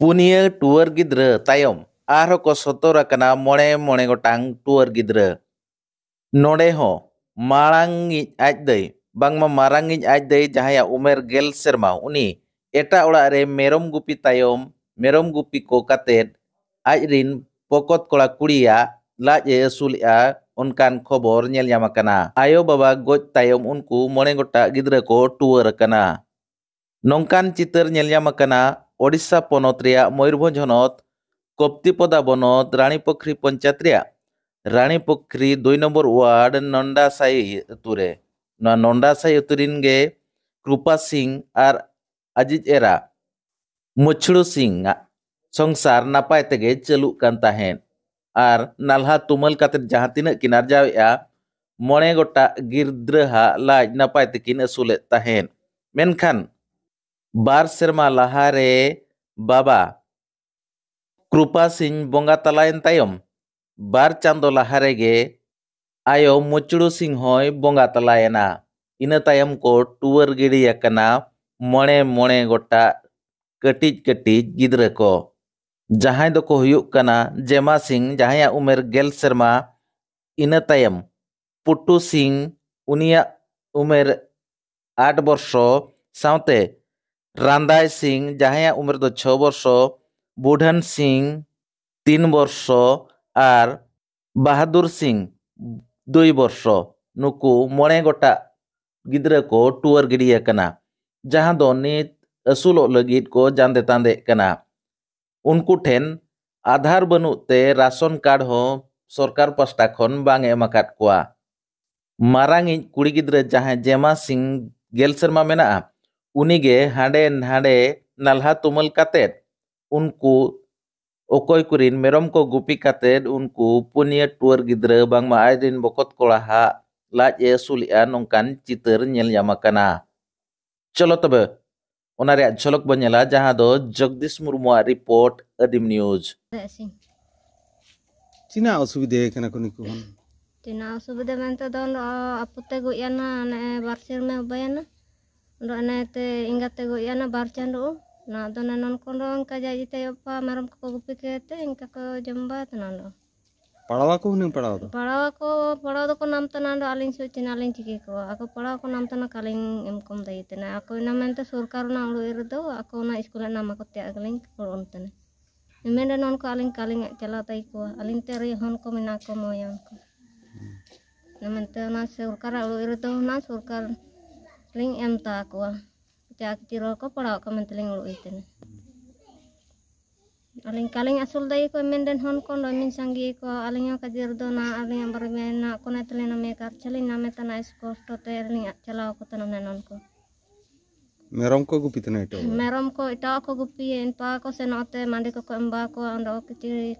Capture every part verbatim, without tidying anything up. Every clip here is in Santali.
ᱯᱩᱱᱭᱟᱹ ᱴᱩᱣᱟᱹᱨ ᱜᱤᱫᱽᱨᱟᱹ ᱛᱟᱭᱚᱢ ᱟᱨᱦᱚᱸ ᱠᱚ ᱥᱚᱫᱚᱨ ᱟᱠᱟᱱᱟ ᱢᱚᱬᱮ ᱢᱚᱬᱮ ᱜᱚᱴᱟᱝ ᱴᱩᱣᱟᱹᱨ ᱜᱤᱫᱽᱨᱟᱹ᱾ ᱱᱚᱰᱮ ᱦᱚᱸ ᱢᱟᱲᱟᱝᱤᱡ ᱟᱡ ᱫᱟᱹᱭ, ᱵᱟᱝᱢᱟ ᱢᱟᱨᱟᱝᱤᱡ ᱟᱡ ᱫᱟᱹᱭ, ᱡᱟᱦᱟᱸᱭᱟᱜ ᱩᱢᱮᱨ ᱜᱮᱞ ᱥᱮᱨᱢᱟ, ᱩᱱᱤ ᱮᱴᱟᱜ ᱚᱲᱟᱜ ᱨᱮ ᱢᱮᱨᱚᱢ ᱜᱩᱯᱤ ᱛᱟᱭᱚᱢ, ᱢᱮᱨᱚᱢ ᱜᱩᱯᱤ ᱠᱚ ᱠᱟᱛᱮᱫ ᱟᱡ ᱨᱤᱱ ᱯᱚᱠᱚᱛ ᱠᱚᱲᱟ ᱠᱩᱲᱤᱭᱟᱜ ᱞᱟᱡ ᱮ ᱟᱹᱥᱩᱞᱮᱫᱼᱟ, ᱚᱱᱠᱟᱱ ᱠᱷᱚᱵᱚᱨ ᱧᱮᱞ ᱧᱟᱢ ᱟᱠᱟᱱᱟ᱾ ᱟᱭᱳ ᱵᱟᱵᱟ ᱜᱚᱡ ᱛᱟᱭᱚᱢ ᱩᱱᱠᱩ ᱢᱚᱬᱮ ᱜᱚᱴᱟᱝ ᱜᱤᱫᱽᱨᱟᱹ ᱠᱚ ᱴᱩᱣᱟᱹᱨ ᱟᱠᱟᱱᱟ᱾ ᱱᱚᱝᱠᱟᱱ ᱪᱤᱛᱟᱹᱨ ᱧᱮᱞ ᱧᱟᱢ ᱟᱠᱟᱱᱟ ᱳᱰᱤᱥᱟ ᱯᱚᱱᱚᱛ ᱨᱮᱭᱟᱜ ᱢᱚᱭᱩᱨᱵᱷᱚᱸᱡᱽ ᱦᱚᱱᱚᱛ ᱠᱚᱯᱛᱤᱯᱚᱫᱟ ᱵᱚᱱᱚᱛ ᱨᱟᱱᱤᱯᱩᱠᱷᱨᱤ ᱯᱚᱧᱪᱟᱭᱮᱛ ᱨᱮᱭᱟᱜ ᱨᱟᱱᱤᱯᱩᱠᱷᱨᱤ ᱫᱩᱭ ᱱᱚᱢᱵᱚᱨ ᱣᱟᱨᱰ ᱱᱚᱱᱰᱟᱥᱟᱭᱤ ᱟᱹᱛᱩ ᱨᱮ᱾ ᱱᱚᱣᱟ ᱱᱚᱱᱰᱟᱥᱟᱭᱤ ᱟᱹᱛᱩ ᱨᱤᱱ ᱜᱮ ᱠᱨᱩᱯᱟ ᱥᱤᱝ ᱟᱨ ᱟᱡᱤᱡ ᱮᱨᱟ ᱢᱩᱪᱷᱲᱩ ᱥᱤᱝ ᱟᱜ ᱥᱚᱝᱥᱟᱨ ᱱᱟᱯᱟᱭ ᱛᱮᱜᱮ ᱪᱟᱹᱞᱩᱜ ᱠᱟᱱ ᱛᱟᱦᱮᱸᱫ᱾ ᱟᱨ ᱱᱟᱞᱦᱟ ᱛᱩᱢᱟᱹᱞ ᱠᱟᱛᱮᱫ ᱡᱟᱦᱟᱸ ᱛᱤᱱᱟᱹᱜ ᱠᱤᱱ ᱟᱨᱡᱟᱣᱮᱫᱼᱟ, ᱢᱚᱬᱮ ᱜᱚᱴᱟᱝ ᱜᱤᱫᱽᱨᱟᱹ ᱦᱟᱜ ᱞᱟᱡ ᱱᱟᱯᱟᱭ ᱛᱮᱠᱤᱱ ᱟᱹᱥᱩᱞᱮᱫ ᱛᱟᱦᱮᱸᱫ᱾ ᱢᱮᱱᱠᱷᱟᱱ ᱵᱟᱨ ᱥᱮᱨᱢᱟ ᱞᱟᱦᱟᱨᱮ ᱵᱟᱵᱟ ᱠᱨᱩᱯᱟ ᱥᱤᱝ ᱵᱚᱸᱜᱟ ᱛᱟᱞᱟᱭᱮᱱ ᱛᱟᱭᱚᱢ, ᱵᱟᱨ ᱪᱟᱸᱫᱚ ᱞᱟᱦᱟ ᱨᱮᱜᱮ ᱟᱭᱳ ᱢᱩᱪᱲᱩ ᱥᱤᱝ ᱦᱚᱸᱭ ᱵᱚᱸᱜᱟ ᱛᱟᱞᱟᱭᱮᱱᱟ᱾ ᱤᱱᱟᱹ ᱛᱟᱭᱚᱢ ᱠᱚ ᱴᱩᱣᱟᱹᱨ ᱜᱤᱰᱤ ᱟᱠᱟᱱᱟ ᱢᱚᱬᱮ ᱢᱚᱬᱮ ᱜᱚᱴᱟᱝ ᱠᱟᱹᱴᱤᱡ ᱠᱟᱹᱴᱤᱡ ᱜᱤᱫᱽᱨᱟᱹ ᱠᱚ, ᱡᱟᱦᱟᱸᱭ ᱫᱚᱠᱚ ᱦᱩᱭᱩᱜ ᱠᱟᱱᱟ ᱡᱮᱢᱟ ᱥᱤᱝ, ᱡᱟᱦᱟᱸᱭᱟᱜ ᱩᱢᱮᱨ ᱜᱮᱞ ᱥᱮᱨᱢᱟ, ᱤᱱᱟᱹ ᱛᱟᱭᱚᱢ ᱯᱩᱴᱩ ᱥᱤᱝ, ᱩᱱᱤᱭᱟᱜ ᱩᱢᱮᱨ ᱟᱴ ᱵᱚᱨᱥᱚ, ᱥᱟᱶᱛᱮ ᱨᱟᱱᱫᱟᱭ ᱥᱤᱝ, ᱡᱟᱦᱟᱸᱭᱟᱜ ᱩᱢᱮᱨ ᱫᱚ ᱪᱷᱚ ᱵᱚᱨᱥᱚ, ᱵᱩᱰᱷᱟᱱ ᱥᱤᱝ, ᱛᱤᱱ ᱵᱚᱨᱥᱚ, ᱟᱨ ᱵᱟᱦᱟᱫᱩᱨ ᱥᱤᱝ, ᱫᱩᱭ ᱵᱚᱨᱥᱚ᱾ ᱱᱩᱠᱩ ᱢᱚᱬᱮ ᱜᱚᱴᱟᱝ ᱜᱤᱫᱽᱨᱟᱹ ᱠᱚ ᱴᱩᱣᱟᱹᱨ ᱜᱤᱰᱤ ᱟᱠᱟᱱᱟ, ᱡᱟᱦᱟᱸ ᱫᱚ ᱱᱤᱛ ᱟᱹᱥᱩᱞᱚᱜ ᱞᱟᱹᱜᱤᱫ ᱠᱚ ᱡᱟᱸᱫᱮ ᱛᱟᱸᱫᱮᱜ ᱠᱟᱱᱟ᱾ ᱩᱱᱠᱩ ᱴᱷᱮᱱ ᱟᱫᱷᱟᱨ ᱵᱟᱹᱱᱩᱜ ᱛᱮ ᱨᱟᱥᱚᱱ ᱠᱟᱨᱰ ᱦᱚᱸ ᱥᱚᱨᱠᱟᱨ ᱯᱟᱥᱴᱟ ᱠᱷᱚᱱ ᱵᱟᱝ ᱮ ᱮᱢ ᱟᱠᱟᱫ ᱠᱚᱣᱟ᱾ ᱢᱟᱨᱟᱝᱤᱡ ᱠᱩᱲᱤ ᱜᱤᱫᱽᱨᱟᱹ, ᱡᱟᱦᱟᱸᱭ ᱡᱮᱢᱟ ᱥᱤᱝ, ᱜᱮᱞ ᱥᱮᱨᱢᱟ ᱢᱮᱱᱟᱜᱼᱟ, ᱩᱱᱤᱜᱮ ᱦᱟᱸᱰᱮ ᱱᱟᱰᱮ ᱱᱟᱞᱦᱟ ᱛᱩᱢᱟᱹᱞ ᱠᱟᱛᱮᱫ ᱩᱱᱠᱩ ᱚᱠᱚᱭ ᱠᱚᱨᱮᱱ ᱢᱮᱨᱚᱢ ᱠᱚ ᱜᱩᱯᱤ ᱠᱟᱛᱮᱫ ᱩᱱᱠᱩ ᱯᱩᱱᱭᱟᱹ ᱴᱩᱣᱟᱹᱨ ᱜᱤᱫᱽᱨᱟᱹ, ᱵᱟᱝᱢᱟ ᱟᱡᱨᱮᱱ ᱵᱚᱠᱚᱛ ᱠᱚᱲᱟ ᱦᱟᱜ ᱞᱟᱡ ᱮ ᱟᱹᱥᱩᱞᱮᱫᱼᱟ, ᱱᱚᱝᱠᱟᱱ ᱪᱤᱛᱟᱹᱨ ᱧᱮᱞ ᱧᱟᱢ ᱟᱠᱟᱱᱟ᱾ ᱪᱚᱞᱚ ᱛᱚᱵᱮ ᱚᱱᱟ ᱨᱮᱭᱟᱜ ᱡᱷᱚᱞᱚᱠ ᱵᱚᱱ ᱧᱮᱞᱟ, ᱡᱟᱦᱟᱸ ᱫᱚ ᱡᱚᱜᱽᱫᱤᱥ ᱢᱩᱨᱢᱩᱣᱟᱜ ᱨᱤᱯᱳᱨᱴ, ᱟᱹᱫᱤᱢ ᱱᱤᱭᱩᱡᱽ᱾ ᱪᱮᱫᱟᱜ ᱚᱥᱩᱵᱤᱫᱷᱟ ᱠᱟᱱᱟ ᱠᱚ ᱱᱩᱠᱩ ᱦᱚᱸ? ᱛᱤᱱᱟᱹᱜ ᱚᱥᱩᱵᱤᱫᱷᱟ ᱢᱮᱱᱛᱮ ᱫᱚ ᱟᱯᱩᱛᱮ ᱜᱚᱡ ᱮᱱᱟ, ᱱᱮᱜᱼᱮ ᱵᱟᱨ ᱥᱮᱨᱢᱟ ᱦᱩᱭᱮᱱᱟ᱾ ᱟᱫᱚ ᱮᱱᱮᱛᱮ ᱮᱸᱜᱟᱛᱮ ᱜᱚᱡ ᱮᱱᱟ ᱵᱟᱨ ᱪᱟᱸᱫᱳ᱾ ᱚᱱᱟ ᱫᱚ ᱱᱚᱱ ᱠᱚ ᱫᱚ ᱚᱱᱠᱟ ᱡᱟᱭ ᱡᱤᱛᱟᱹᱭᱚᱜ ᱯᱟ ᱢᱮᱨᱚᱢ ᱠᱚᱠᱚ ᱜᱩᱯᱤ ᱠᱮᱫ ᱛᱮ ᱤᱱᱠᱟ ᱠᱚ ᱡᱚᱢ ᱵᱟᱲᱟ ᱛᱟᱦᱮᱱᱟ ᱫᱚ᱾ ᱯᱟᱲᱟᱣᱟ ᱠᱚ ᱦᱩᱱᱟᱹᱝ ᱯᱟᱲᱟᱣ ᱫᱚ? ᱯᱟᱲᱟᱣᱟ ᱠᱚ, ᱯᱟᱲᱟᱣ ᱫᱚᱠᱚ ᱱᱟᱢ ᱛᱟᱦᱮᱱᱟ ᱫᱚ, ᱟᱹᱞᱤᱧ ᱥᱩᱡ ᱪᱮᱱᱟ ᱞᱤᱧ ᱪᱤᱠᱟᱹ ᱠᱚᱣᱟ᱾ ᱟᱠᱚ ᱯᱟᱲᱟᱣ ᱠᱚ ᱱᱟᱢ ᱛᱟᱦᱮᱱᱟ ᱠᱟᱞᱤᱧ ᱮᱢ ᱠᱚᱢ ᱫᱟᱭᱤ ᱛᱟᱦᱮᱱᱟ᱾ ᱟᱠᱚ ᱤᱱᱟᱹ ᱢᱮᱱᱛᱮ ᱥᱚᱨᱠᱟᱨ ᱚᱱᱟ ᱩᱲᱩ ᱮᱨ ᱫᱚ ᱟᱠᱚ ᱚᱱᱟ ᱥᱠᱩᱞ ᱨᱮ ᱱᱟᱢ ᱟᱠᱚ ᱛᱮ ᱟᱜ ᱜᱮᱞᱤᱧ ᱠᱚᱲᱚᱱ ᱛᱟᱦᱮᱱᱟ᱾ ᱢᱮᱱ ᱨᱮ ᱱᱚᱱ ᱠᱚ ᱟᱹᱞᱤᱧ ᱠᱟᱞᱤᱧ ᱪᱟᱞᱟᱣ ᱛᱟᱭ ᱠᱚᱣᱟ᱾ ᱟᱹᱞᱤᱧ ᱛᱮ ᱨᱮ ᱦᱚᱱ ᱠᱚ ᱢᱮᱱᱟᱜ ᱠᱚ ᱢᱚᱭᱟᱱ ᱠᱚ᱾ ᱤᱱᱟᱹ ᱢᱮᱱᱛᱮ ᱚᱱᱟ ᱥᱚᱨᱠᱟᱨᱟᱜ ᱩᱲᱩ ᱮᱨ ᱫᱚ ᱚᱱᱟ ᱥᱚᱨᱠᱟᱨ ᱞᱤᱧ ᱮᱢ ᱛᱟ ᱠᱚᱣᱟ᱾ ᱪᱟᱠ ᱪᱤᱨᱚ ᱠᱚ ᱯᱟᱲᱟᱣ ᱠᱚ ᱢᱮᱱᱛᱮ ᱞᱤᱧ ᱩᱲᱩ ᱛᱟᱦᱮᱱᱟ᱾ ᱟᱹᱞᱤᱧ ᱠᱟᱞᱤᱧ ᱟᱹᱥᱩᱞ ᱫᱟᱭᱮ ᱠᱚ ᱢᱮᱱ ᱰᱮᱱ ᱦᱚᱱ ᱠᱚ ᱱᱚᱭ ᱢᱤᱱ ᱥᱟᱸᱜᱮ ᱠᱚ ᱟᱹᱞᱤᱧ ᱦᱚᱸ ᱠᱟᱡᱮᱨ ᱫᱚ ᱱᱟ ᱟᱹᱞᱤᱧ ᱟᱵᱟᱨ ᱢᱮᱱ ᱱᱟ ᱠᱚᱱᱮ ᱛᱟᱹᱞᱤᱧ ᱱᱟ ᱢᱮ ᱠᱟᱨ ᱪᱷᱟᱹᱞᱤᱧ ᱱᱟᱢᱮ ᱛᱟᱱᱟ ᱥᱠᱚᱥᱴᱚ ᱛᱮ ᱟᱹᱞᱤᱧ ᱟᱜ ᱪᱟᱞᱟᱣ ᱠᱚ ᱛᱟᱦᱮᱱᱟ ᱱᱚᱱ ᱠᱚ᱾ ᱢᱮᱨᱚᱢ ᱠᱚ ᱜᱩᱯᱤ ᱛᱟᱦᱮᱱᱟ ᱮᱴᱟᱜ ᱚᱲᱟᱜ? ᱢᱮᱨᱚᱢ ᱠᱚ ᱮᱴᱟᱜ ᱠᱚ ᱜᱩᱯᱤᱭᱮ ᱮᱱᱯᱟ ᱠᱚ ᱥᱮᱱᱚᱜ ᱛᱮ ᱢᱟᱹᱰᱤ ᱠᱚᱠᱚ ᱮᱢ ᱵᱟ ᱠᱚᱣᱟ ᱚᱸᱰᱮ ᱠᱤᱪᱷᱩ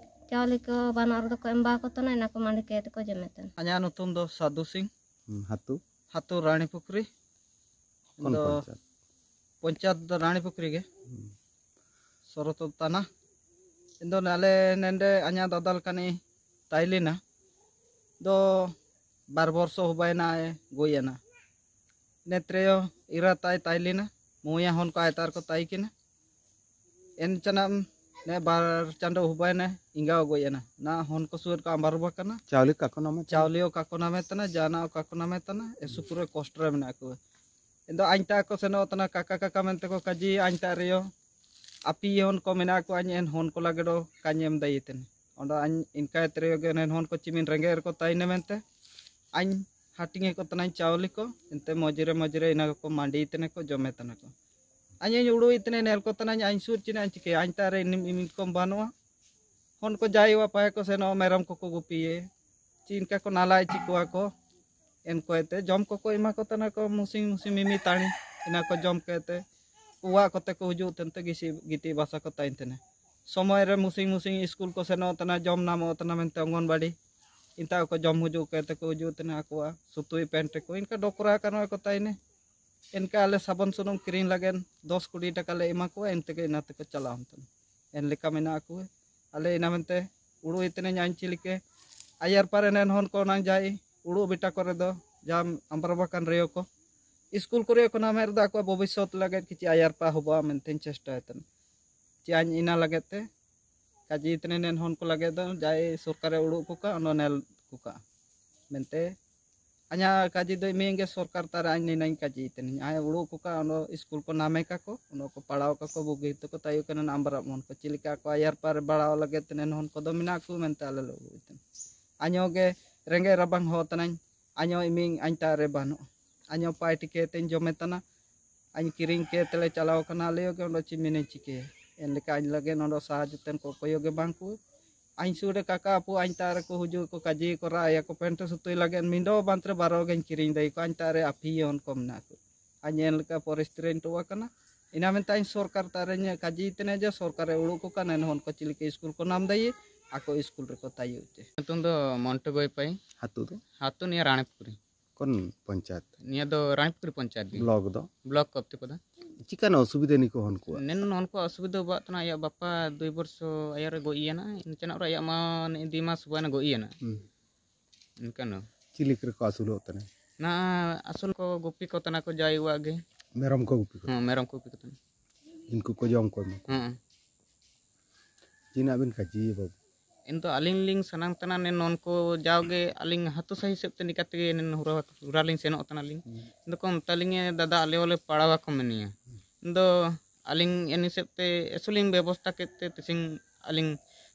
ᱪᱟᱣᱞᱮ ᱠᱚ ᱵᱟᱹᱱᱩᱜ ᱨᱮᱫᱚ ᱠᱚ ᱮᱢ ᱵᱟ ᱠᱚ ᱛᱟᱦᱮᱱᱟ ᱚᱱᱟ ᱠᱚ ᱢᱟᱹᱰᱤ ᱠᱮᱫ ᱛᱮᱠᱚ ᱡᱚᱢᱮ ᱛᱟᱦᱮᱱᱟ᱾ ᱟᱧᱟᱜ ᱧᱩᱛᱩᱢ ᱫᱚ ᱥᱟᱫᱷᱩ ᱥᱤᱝ᱾ ᱦᱩᱸ, ᱦᱟᱹᱛᱩ? ᱦᱟᱹᱛᱩ ᱨᱟᱱᱤ ᱯᱩᱠᱷᱨᱤ᱾ ᱠᱷᱚᱱ ᱫᱚ ᱯᱚᱧᱪᱟᱭᱮᱛ? ᱯᱚᱧᱪᱟᱭᱮᱛ ᱫᱚ ᱨᱟᱱᱤ ᱯᱩᱠᱷᱨᱤ ᱜᱮ᱾ ᱥᱚᱨᱚᱛᱚ ᱛᱟᱱᱟ᱾ ᱤᱧ ᱫᱚ ᱟᱞᱮ ᱱᱮᱸᱰᱮ ᱟᱧᱟ ᱫᱟᱫᱟ ᱞᱮᱠᱟᱱᱤ ᱛᱟᱭᱞᱤᱱᱟ ᱫᱚ ᱵᱟᱨ ᱵᱚᱨᱥᱚ ᱦᱩᱵᱟᱭᱱᱟ ᱮ ᱜᱚᱡ ᱮᱱᱟ᱾ ᱱᱮᱛᱨᱮᱭᱚ ᱤᱨᱟ ᱛᱟᱭ ᱛᱟᱭᱞᱤᱱᱟ, ᱢᱩᱭᱟ ᱦᱚᱱ ᱠᱚ ᱟᱭᱛᱟᱨ ᱠᱚ ᱛᱟᱭ ᱠᱤᱱᱟ᱾ ᱮᱱ ᱪᱟᱱᱟᱢ ᱱᱮ ᱵᱟᱨ ᱪᱟᱸᱫᱚ ᱦᱩᱵᱟᱭᱱᱟ ᱤᱝᱜᱟᱣ ᱜᱚᱡ ᱮᱱᱟ᱾ ᱱᱟ ᱦᱚᱱ ᱠᱚ ᱥᱩᱭᱟᱹᱨ ᱠᱚ ᱟᱢᱵᱟᱨ ᱵᱟᱠᱟᱱᱟ᱾ ᱪᱟᱣᱞᱮ ᱠᱟᱠᱚ ᱱᱟᱢᱮ? ᱪᱟᱣᱞᱮ ᱠᱟᱠᱚ ᱱᱟᱢᱮ ᱛᱟᱱᱟ, ᱡᱟᱱᱟ ᱠᱟᱠᱚ ᱱᱟᱢᱮ ᱛᱟᱱᱟ, ᱮᱥᱩ ᱯᱩᱨᱟᱹ ᱠᱚᱥᱴ ᱨᱮ ᱢᱮᱱᱟᱜ ᱠᱚᱣᱟ᱾ ᱤᱧ ᱫᱚ ᱟᱧ ᱛᱟ ᱠᱚ ᱥᱮᱱᱚᱜ ᱛᱟᱱᱟ, ᱠᱟᱠᱟ ᱠᱟᱠᱟ ᱢᱮᱱᱛᱮ ᱠᱚ ᱠᱟᱡᱤ ᱟᱧ ᱛᱟ ᱨᱮᱭᱚ᱾ ᱟᱯᱤ ᱦᱚᱱ ᱠᱚ ᱢᱮᱱᱟᱜ ᱠᱚᱣᱟ, ᱟᱧ ᱮᱱ ᱦᱚᱱ ᱠᱚ ᱞᱟᱜᱮ ᱫᱚ ᱠᱟᱧ ᱮᱢ ᱫᱟᱭᱮ ᱛᱮᱱ᱾ ᱚᱸᱰᱮ ᱟᱧ ᱤᱱᱠᱟᱭ ᱛᱮᱨᱮᱭᱚ ᱜᱮ ᱮᱱ ᱦᱚᱱ ᱠᱚ ᱪᱤᱢᱤᱱ ᱨᱮᱸᱜᱮᱡ ᱨᱮᱠᱚ ᱛᱟᱭᱱᱮ ᱢᱮᱱᱛᱮ ᱟᱧ ᱦᱟᱹᱴᱤᱧ ᱮ ᱠᱚ ᱛᱟᱱᱟᱧ ᱪᱟᱣᱞᱮ ᱠᱚ, ᱮᱱᱛᱮ ᱢᱚᱡᱽᱨᱮ ᱢᱚᱡᱽᱨᱮ ᱤᱱᱟᱹ ᱠᱚ ᱢᱟᱸᱰᱤ ᱛᱮᱱᱮ ᱠᱚ ᱡᱚᱢᱮ ᱛᱟᱱᱟ ᱠᱚ᱾ ᱟᱧ ᱟᱧ ᱩᱲᱩᱭ ᱛᱮᱱᱮ ᱱᱮᱞ ᱠᱚ ᱛᱟᱱᱟᱧ ᱟᱧ ᱥᱩᱨ ᱪᱤᱱᱟᱹ ᱟᱧ ᱪᱤᱠᱟᱹᱭᱟ, ᱟᱧ ᱛᱟᱨᱮ ᱤᱱᱤᱢ ᱤᱢᱤᱱ ᱠᱚᱢ ᱵᱟᱹᱱᱩᱜᱼᱟ᱾ ᱦᱚᱱ ᱠᱚ ᱡᱟᱭ ᱣᱟ ᱯᱟᱭ ᱠᱚ ᱥᱮᱱᱚᱜ ᱢᱮᱨᱚᱢ ᱠᱚᱠᱚ ᱜᱩᱯᱤᱭᱮ᱾ ᱪᱤᱱᱠᱟ ᱠᱚ ᱱᱟᱞᱟᱭ ᱪᱤᱠᱚᱣᱟ ᱠᱚ᱾ ᱮᱱᱠᱚᱭᱛᱮ ᱡᱚᱢ ᱠᱚᱠᱚ ᱮᱢᱟ ᱠᱚ ᱛᱟᱦᱮᱱᱟ ᱠᱚ ᱢᱩᱥᱤ ᱢᱩᱥᱤ ᱢᱤᱢᱤ ᱛᱟᱹᱲᱤ᱾ ᱤᱱᱟ ᱠᱚ ᱡᱚᱢ ᱠᱟᱛᱮ ᱚᱣᱟᱜ ᱠᱚᱛᱮ ᱠᱚ ᱦᱤᱡᱩᱜ ᱛᱟᱦᱮᱱ ᱛᱮ ᱜᱤᱥᱤ ᱜᱤᱛᱤᱡ ᱵᱟᱥᱟ ᱠᱚ ᱛᱟᱦᱮᱱ ᱛᱟᱦᱮᱱᱟ᱾ ᱥᱚᱢᱚᱭ ᱨᱮ ᱢᱩᱥᱤ ᱢᱩᱥᱤ ᱥᱠᱩᱞ ᱠᱚ ᱥᱮᱱᱚᱜ ᱛᱟᱦᱮᱱᱟ, ᱡᱚᱢ ᱧᱟᱢᱚᱜ ᱛᱟᱦᱮᱱᱟ ᱢᱮᱱᱛᱮ ᱚᱝᱜᱚᱱᱵᱟᱲᱤ᱾ ᱤᱱᱛᱟ ᱠᱚ ᱡᱚᱢ ᱦᱤᱡᱩᱜ ᱠᱟᱛᱮ ᱠᱚ ᱦᱤᱡᱩᱜ ᱛᱟᱦᱮᱱᱟ ᱟᱠᱚᱣᱟᱜ ᱥᱩᱛᱩᱭ ᱯᱮᱱᱴ ᱨᱮᱠᱚ ᱤᱱᱠᱟ ᱰᱚᱠᱨᱟ ᱠᱟᱱᱟ ᱠᱚ ᱛᱟᱦᱮᱱᱟ᱾ ᱮᱱᱠᱟ ᱟᱞᱮ ᱥᱟᱵᱚᱱ ᱥᱩᱱᱩᱢ ᱠᱤᱨᱤᱧ ᱞᱟᱹᱜᱤᱫ ᱫᱚᱥ ᱠᱩᱲᱤ ᱴᱟᱠᱟ ᱞᱮ ᱮᱢᱟ ᱠᱚᱣᱟ, ᱮᱱᱛᱮ ᱜᱮ ᱤᱱᱟ ᱛᱮᱠᱚ ᱪᱟᱞᱟᱣ ᱛᱟᱦᱮᱱᱟ᱾ ᱮᱱ ᱞᱮᱠᱟ ᱢᱮᱱᱟᱜ ᱠᱚ᱾ ᱟᱞᱮ ᱤᱱᱟ ᱢᱮᱱᱛᱮ ᱩᱲᱩᱭ ᱛᱮᱱᱮᱧ ᱟᱧᱪᱤ ᱞᱮᱠᱮ ᱟᱭᱟᱨ ᱯᱟᱨᱮ ᱱᱮᱱ ᱦᱚᱱ ᱠᱚ ᱱᱟᱝ ᱡᱟᱭ ᱩᱲᱩ ᱵᱮᱴᱟ ᱠᱚᱨᱮ ᱫᱚ ᱡᱟᱢ ᱟᱢᱵᱨᱟ ᱵᱟᱠᱟᱱ ᱨᱮᱭᱚ ᱠᱚ᱾ ᱥᱠᱩᱞ ᱠᱚᱨᱮ ᱠᱷᱚᱱᱟᱜ ᱢᱮᱫ ᱫᱚ ᱟᱠᱚᱣᱟᱜ ᱵᱷᱚᱵᱤᱥᱥᱚᱛ ᱞᱟᱹᱜᱤᱫ ᱠᱤᱪᱷᱩ ᱟᱭᱟᱨᱯᱟ ᱦᱚᱵᱚᱜᱼᱟ ᱢᱮᱱᱛᱮᱧ ᱪᱮᱥᱴᱟᱭ ᱛᱟᱦᱮᱱ᱾ ᱪᱮ ᱟᱧ ᱤᱱᱟ ᱞᱟᱹᱜᱤᱫ ᱛᱮ ᱠᱟᱡᱮ ᱛᱮᱱᱮ ᱱᱮᱱ ᱦᱚᱱ ᱠᱚ ᱞᱟᱹᱜᱤᱫ ᱫᱚ ᱡᱟᱭ ᱥᱚᱨᱠᱟᱨᱮ ᱩᱲᱩᱜ ᱠᱚ ᱠᱟᱜ ᱚᱱᱟ ᱱᱮᱞ ᱠᱚ ᱠᱟᱜ ᱢᱮᱱᱛᱮ ᱟᱧᱟ ᱠᱟᱡᱮ ᱫᱚ ᱢᱤᱭᱮᱝ ᱜᱮ ᱥᱚᱨᱠᱟᱨ ᱛᱟᱨᱮ ᱟᱧ ᱱᱤᱱᱟᱹᱧ ᱠᱟᱡᱮ ᱛᱮᱱᱤᱧ ᱟᱭ ᱩᱲᱩᱜ ᱠᱚ ᱠᱟᱜ ᱚᱱᱟ ᱥᱠᱩᱞ ᱠᱚ ᱱᱟᱢᱮ ᱠᱟᱠᱚ ᱚᱱᱟ ᱠᱚ ᱯᱟᱲᱟᱣ ᱠᱟᱠᱚ ᱵᱩᱜᱤ ᱛᱮᱠᱚ ᱛᱟᱭᱚ ᱠᱟᱱᱟ ᱱᱟᱢᱵᱟᱨ ᱢᱚᱱ ᱠᱚ ᱪᱮᱫ ᱞᱮᱠᱟ ᱠᱚ ᱟᱭᱟᱨᱯᱟ ᱨᱮ ᱵᱟᱲᱟᱣ ᱞᱟᱹᱜᱤᱫ ᱛᱮᱱᱮ ᱱᱚᱱ ᱠᱚᱫᱚ ᱢᱮᱱᱟᱜ ᱠᱚ ᱢᱮᱱᱛᱮ ᱟᱞᱮ ᱞᱮ ᱩᱲᱩᱜ ᱛᱮᱱ᱾ ᱟᱧᱚ ᱜᱮ ᱨᱮᱸᱜᱮᱡ ᱨᱟᱵᱟᱝ ᱦᱚ ᱛᱟᱱᱟᱧ ᱟᱧᱚ ᱤᱢᱤᱝ ᱟᱧ ᱛᱟᱨᱮ ᱵᱟᱹᱱᱩᱜ ᱟᱧᱚ ᱯᱟᱭ ᱴᱤᱠᱮ ᱛᱮᱧ ᱡᱚᱢᱮ ᱛᱟᱱᱟ᱾ ᱟᱧ ᱠᱤᱨᱤᱧ ᱠᱮ ᱛᱮᱞᱮ ᱪᱟᱞᱟᱣ ᱠᱟᱱᱟ ᱟᱞᱮ ᱜᱮ ᱚᱸᱰᱮ ᱪᱮᱫ ᱢᱮᱱᱮᱧ ᱪᱤᱠᱟᱹᱭᱟ᱾ ᱮᱱ ᱞᱮᱠᱟ ᱟᱧ ᱞᱟᱹᱜᱤᱫ ᱱᱚᱰᱮ ᱥᱟᱦᱟᱡᱽ ᱛᱮᱱ ᱠᱚ ᱠᱚᱭᱚᱜ ᱜᱮ ᱵᱟᱝ ᱠᱚ ᱟᱧ ᱥᱩᱨ ᱨᱮ ᱠᱟᱠᱟ ᱟᱯᱩ ᱟᱧ ᱛᱟᱨᱮ ᱠᱚ ᱦᱩᱡᱩᱜ ᱠᱚ ᱠᱟᱡᱤ ᱠᱚ ᱨᱟᱜ ᱟᱭᱟ ᱠᱚ ᱯᱮᱱᱴ ᱥᱩᱛᱩᱭ ᱞᱟᱹᱜᱤᱫ ᱢᱤᱫᱚ ᱵᱟᱸᱫᱽ ᱨᱮ ᱵᱟᱨᱚ ᱜᱮᱧ ᱠᱤᱨᱤᱧ ᱫᱟᱭ ᱠᱚ ᱟᱧ ᱛᱟᱨᱮ ᱟᱯᱷᱤᱭᱚᱱ ᱠᱚ ᱢᱮᱱᱟᱜ ᱠᱚ᱾ ᱟᱧ ᱮᱱ ᱞᱮᱠᱟ ᱯᱚᱨᱤᱥᱛᱷᱤᱛᱤ ᱨᱮᱧ ᱴᱚᱜ ᱟᱠᱟᱱᱟ᱾ ᱤᱱᱟ ᱢᱮᱱᱛᱮ ᱟᱧ ᱥᱚᱨᱠᱟᱨ ᱛᱟᱨᱮᱧ ᱠᱟᱡᱤ ᱛᱮᱱᱮ ᱡᱮ ᱥᱚᱨᱠᱟᱨᱮ ᱩᱲᱩᱜ ᱠᱚ ᱠᱟᱱᱟ ᱮᱱᱦᱚᱸ ᱩᱱᱠᱩ ᱪᱮᱫ ᱞᱮᱠᱟ ᱥᱠᱩᱞ ᱠᱚ ᱱᱟᱢ ᱫᱟᱭᱮ ᱟᱠᱚ ᱥᱠᱩᱞ ᱨᱮᱠᱚ ᱛᱟᱭᱚ ᱦᱚᱪᱚᱭ᱾ ᱧᱩᱛᱩᱢ ᱫᱚ ᱢᱚᱱᱴᱩ ᱵᱟᱹᱭᱯᱟᱹᱭ᱾ ᱟᱹᱛᱩ ᱫᱚ? ᱟᱹᱛᱩ ᱱᱤᱭᱟᱹ ᱨᱟᱱᱤᱯᱩᱠᱷᱨᱤ᱾ ᱠᱚᱱ ᱯᱚᱧᱪᱟᱭᱮᱛ? ᱱᱤᱭᱟᱹ ᱫᱚ ᱨᱟᱱᱤᱯᱩᱠᱷᱨᱤ ᱯᱚᱧᱪᱟᱭᱮᱛ ᱜᱮ᱾ ᱵᱞᱚᱠ ᱫᱚ? ᱵᱞᱚᱠ ᱠᱚᱯᱛᱤᱯᱟᱫᱟ᱾ ᱪᱤᱠᱟᱹᱱᱟ ᱚᱥᱩᱵᱤᱫᱷᱟ ᱱᱤᱠᱚ ᱦᱚᱱ ᱠᱚᱣᱟ? ᱱᱮᱱ ᱦᱚᱱ ᱠᱚᱣᱟᱜ ᱚᱥᱩᱵᱤᱫᱷᱟ ᱵᱟᱜ ᱛᱟᱦᱮᱱᱟ, ᱟᱭᱟᱜ ᱵᱟᱯᱟ ᱫᱩᱭ ᱵᱚᱨᱥᱚ ᱟᱭᱟᱨ ᱨᱮ ᱜᱚᱡ ᱤᱭᱟᱹᱱᱟ, ᱤᱱᱟᱹ ᱪᱟᱱᱟᱜ ᱨᱮ ᱟᱭᱟᱜ ᱢᱟ ᱱᱮ ᱫᱤ ᱢᱟᱥ ᱵᱟᱭ ᱜᱚᱡ ᱤᱭᱟᱹᱱᱟ᱾ ᱦᱩᱸ᱾ ᱤᱱᱠᱟᱹᱱ ᱫᱚ᱾ ᱪᱤᱞᱤ ᱠᱚᱨᱮ ᱠᱚ ᱟᱹᱥᱩᱞᱚᱜ ᱛᱟᱦᱮᱱᱟ? ᱱᱟ ᱟᱹᱥᱩᱞ ᱠᱚ ᱜᱩᱯᱤ ᱠᱚ ᱛᱟᱦᱮᱱᱟ ᱠᱚ ᱡᱟᱭ ᱩᱣᱟᱜ ᱜᱮ᱾ ᱢᱮᱨᱚᱢ ᱠᱚ ᱜᱩᱯᱤ ᱠᱚ? ᱦᱮᱸ, ᱢᱮᱨᱚᱢ ᱠᱚ ᱜᱩᱯᱤ ᱠᱚ ᱛᱟᱦᱮᱱᱟ᱾ ᱤᱱᱠᱩ ᱠᱚ ᱡᱚᱢ ᱠᱚ ᱮᱢᱟ ᱠᱚᱣᱟ? ᱦᱮᱸ᱾ ᱪᱤᱱᱟᱜ ᱵᱤᱱ ᱠᱟᱹᱡᱤᱭᱟ ᱵᱟᱹᱵᱩ? ᱤᱧ ᱫᱚ ᱟᱹᱞᱤᱧ ᱞᱤᱧ ᱥᱟᱱᱟᱢ ᱛᱟᱦᱮᱱᱟ ᱱᱮ ᱱᱚᱱᱠᱚ ᱡᱟᱣᱜᱮ ᱟᱹᱞᱤᱧ ᱟᱹᱛᱩ ᱥᱟᱹᱦᱤ ᱦᱤᱥᱟᱹᱵ ᱛᱮ ᱱᱤᱠᱟ ᱛᱮᱜᱮ ᱱᱮ ᱦᱩᱨᱟ, ᱦᱩᱨᱟ ᱞᱤᱧ ᱥᱮᱱᱚᱜ ᱛᱟᱦᱮᱱᱟ ᱞᱤᱧ᱾ ᱦᱩᱸ᱾ ᱤᱧ ᱫᱚᱠᱚ ᱢᱮᱛᱟᱞᱤᱧᱟ, "ᱫᱟᱫᱟ, ᱟᱞᱮ ᱦᱚᱸᱞᱮ ᱯᱟᱲᱟᱣ ᱟᱠᱚ ᱢᱮᱱᱮᱭᱟ᱾" ᱤᱧ ᱫᱚ ᱟᱹᱞᱤᱧ ᱮᱱ ᱦᱤᱥᱟᱹᱵ ᱛᱮ ᱮᱥᱩᱞᱤᱧ ᱵᱮᱵᱚᱥᱛᱟ ᱠᱮᱫ ᱛᱮ ᱛᱮᱥᱤᱧ ᱟᱹᱞᱤᱧ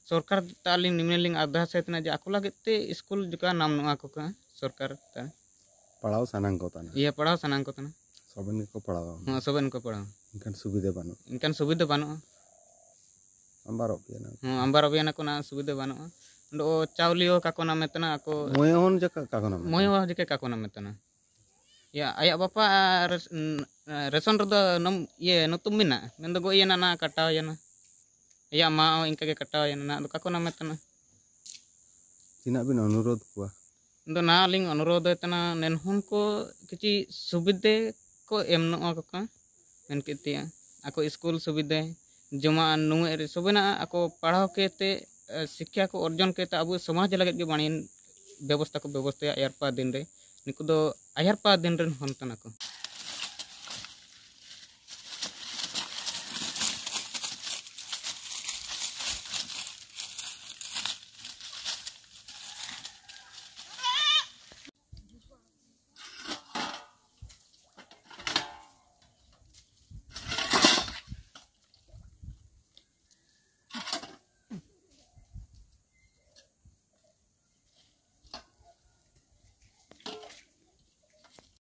ᱥᱚᱨᱠᱟᱨ ᱛᱮ ᱟᱹᱞᱤᱧ ᱱᱤᱢᱱᱮ ᱞᱤᱧ ᱟᱨᱫᱟᱥ ᱮᱫ ᱛᱟᱦᱮᱱᱟ ᱡᱮ ᱟᱠᱚ ᱞᱟᱹᱜᱤᱫ ᱛᱮ ᱥᱠᱩᱞ ᱡᱚᱠᱟ ᱱᱟᱢ ᱱᱚᱜᱼᱟ ᱠᱚ ᱠᱟᱱᱟ ᱥᱚᱨᱠᱟᱨ ᱛᱮ᱾ ᱯᱟᱲᱦᱟᱣ ᱥᱟᱱᱟᱝ ᱠᱚ ᱛᱟᱦᱮᱱᱟ᱾ ᱤᱭᱟᱹ, ᱯᱟᱲᱦᱟᱣ ᱥᱟᱱᱟᱝ ᱠᱚ ᱛᱟᱦᱮᱱᱟ᱾ ᱥᱚᱵᱮᱱ ᱜᱮᱠᱚ ᱯᱟᱲᱦᱟᱣᱟ᱾ ᱦᱮᱸ, ᱥᱚᱵᱮᱱ ᱠᱚ ᱯᱟᱲᱦᱟᱣᱟ᱾ ᱮᱱᱠᱷᱟᱱ ᱥᱩᱵᱤᱫᱷᱟ ᱵᱟᱹᱱᱩᱜᱼᱟ᱾ ᱮᱱᱠᱷᱟᱱ ᱥᱩᱵᱤᱫᱷᱟ ᱵᱟᱹᱱᱩᱜᱼᱟ᱾ ᱟᱢᱵᱟᱨᱚᱜ ᱜᱮᱭᱟ ᱱᱟ᱾ ᱦᱮᱸ, ᱟᱢᱵᱟᱨᱚᱜ ᱜᱮᱭᱟ ᱱᱟ, ᱠᱳᱱᱟ ᱥᱩᱵᱤᱫᱷᱟ ᱵᱟᱹᱱᱩᱜᱼᱟ᱾ ᱚᱸᱰᱮ ᱚ ᱪᱟᱣᱞᱮ ᱦᱚᱸ ᱠᱟᱠᱚ ᱱᱟᱢᱮ ᱛᱟᱦᱮᱱᱟ ᱟᱠᱚ᱾ ᱢᱚᱭ ᱦᱚᱸ ᱡᱟᱠᱟ ᱠᱟᱠᱚ ᱱᱟᱢᱮ ᱢᱚᱭ ᱛᱟᱦᱮᱱᱟ᱾ ᱦᱚᱸ ᱡᱟᱠᱟ ᱠᱟᱠᱚ ᱱᱟᱢᱮ ᱛᱟᱦᱮᱱᱟ᱾ ᱭᱟ, ᱟᱭᱟᱜ ᱵᱟᱯᱟ ᱟᱨ, ᱩᱸ, ᱨᱮᱥᱚᱱ ᱨᱮᱫᱚ ᱱᱚᱢ-, ᱤᱭᱟᱹ, ᱱᱩᱛᱩᱢ ᱢᱮᱱᱟᱜᱼᱟ᱾ ᱢᱮᱱᱫᱚ ᱜᱚᱡ ᱮᱱᱟ, ᱱᱟ ᱠᱟᱴᱟᱣ ᱮᱱᱟ᱾ ᱟᱭᱟᱜ ᱢᱟ ᱦᱚᱸ ᱤᱱᱠᱟᱹ ᱜᱮ ᱠᱟᱴᱟᱣ ᱮᱱᱟ, ᱱᱟ ᱫᱚ ᱠᱟᱠᱚ ᱱᱟᱢᱮ ᱛᱟᱦᱮᱱᱟ᱾ ᱛᱤᱱᱟᱹᱜ ᱵᱤᱱ ᱚᱱᱩᱨᱳᱫᱷ ᱠᱚᱣᱟ? ᱤᱧ ᱫᱚ ᱱᱟ ᱞᱤᱧ ᱚᱱᱩᱨᱳᱫᱷ ᱮ ᱛᱟᱦᱮᱱᱟ, ᱱᱮᱱᱦᱩᱱ ᱠᱚ ᱠᱤᱪᱷᱤ ᱥᱩᱵᱤᱫᱷᱮ ᱠᱚ ᱮᱢ ᱱᱚᱜ ᱟᱠᱚ ᱠᱟᱱ, ᱢᱮᱱ ᱠᱮᱫ ᱛᱮᱭᱟ᱾ ᱟᱠᱚ ᱥᱠᱩᱞ ᱥᱩᱵᱤᱫᱷᱮ, ᱡᱚᱢᱟᱜ ᱧᱩᱣᱟᱜ ᱨᱮ ᱥᱚᱵᱮᱱᱟᱜ ᱟᱠᱚ ᱯᱟᱲᱦᱟᱣ ᱠᱮᱛᱮ, ᱮ, ᱥᱤᱠᱠᱷᱟ ᱠᱚ ᱚᱨᱡᱚᱱ ᱠᱮᱛᱮ ᱟᱵᱚ ᱥᱚᱢᱟᱡᱽ ᱞᱟᱹᱜᱤᱫ ᱜᱮ ᱵᱟᱹᱲᱤᱡ ᱵᱮᱵᱚᱥᱛᱷᱟ ᱠᱚ ᱵᱮᱵᱚᱥᱛᱷᱟᱭᱟ ᱟᱭᱟᱨᱯᱟ ᱫᱤᱱ ᱨᱮ᱾ ᱱᱩᱠᱩ ᱫᱚ ᱟᱭᱟᱨᱯᱟ ᱫᱤᱱ ᱨᱮᱱ ᱦᱚᱱ ᱠᱟᱱᱟ ᱠᱚ᱾